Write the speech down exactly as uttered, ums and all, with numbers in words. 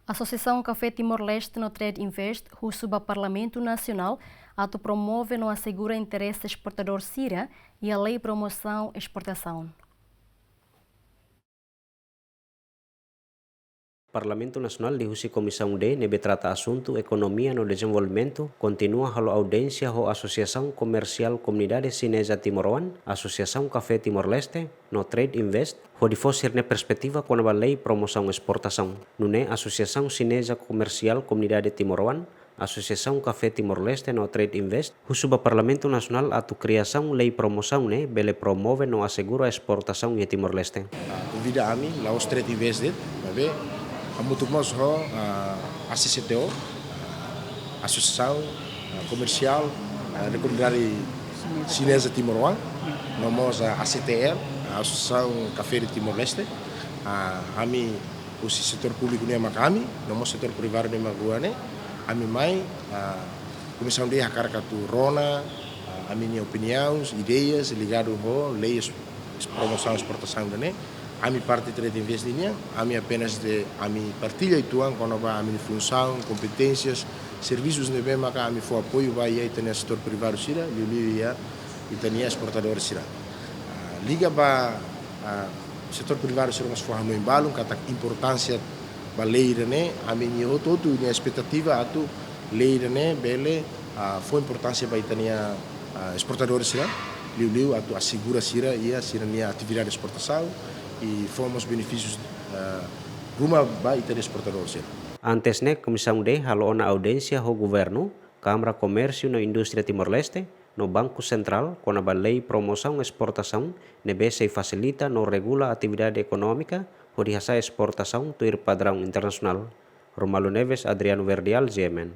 Asosiasaun Kafé Timor-Leste no Trade Invest husu ba Parlamentu Nasionál atu promove no asegura interese esportadór sira iha lei promosaun esportasaun. Parlamentu Nasionál liuhusi Komisaun D ne'ebé trata asuntu ekonomia no dezenvolvimentu kontinua halo audiénsia ho Asosiasaun Komersiál Komunidade Xineza Timoroan, Asosiasaun Kafé Timor-Leste, no Trade Invest, hodi fó sira-nia perspetiva kona-ba lei promosaun esportasaun. Nune'e Asosiasaun Xineza Komersiál Komunidade Timoroan, Asosiasaun Kafé Timor-Leste no Trade Invest husu ba Parlamentu Nasionál atu kriasaun lei promosaun ne'e bele promove no asegura esportasaun iha Timor-Leste. Ah, konvida ami, la'ós Trade Invest de'it, maibé hamutuk mós ho, ah, A C C T O, ah, Asosiasaun, ah, Komersiál, ah, da Komunidade Xineza Timoroan, no mós, ah, A C T L, ah, Asosiasaun Kafé de Timor-Leste. Ah, ami husi setór públiku nian mak ami, no mós setór privadu nian mak rua ne'e, ami mai, ah, Komisaun D hakarak atu rona, ah, ami-nia opiniaun, ideias ligadu ho lei es-, es-, promosaun esportasaun ida-ne'e. Ami parte Trade Invest nian, ami apenas de'it, ami partilla uitoan kona-ba ami-nia funsaun, kompeténsias, servisus ne'ebé maka ami fó apoiu ba iha ita-nia setór privadu sira, liuliu iha ita-nia esportadór sira. Ah, liga ba, ah, setór privadu sira mós fó hanoin balun katak importánsia ba lei ida-ne'e, ami-nia hotu-hotu nia espetativa atu lei ida-ne'e bele, ah, fó importánsia ba ita-nia, ah, esportadór sira, liuliu atu asegura sira iha sira-nia atividade esportasaun i fó mós benefísius, ah, ruma ba ita-nia esportadór sira. Antes ne'e, Komisaun D halo ona audiénsia ho Governu, Kámara Komérsiu no Indústria Timor-Leste, no Banku Sentrál kona-ba lei promosaun esportasaun ne'ebé sei fasilita no regula atividade ekonómika hodi hasa'e esportasaun tuir padraun internasionál. Romualdo Neves, Adriano Verdial, G M N.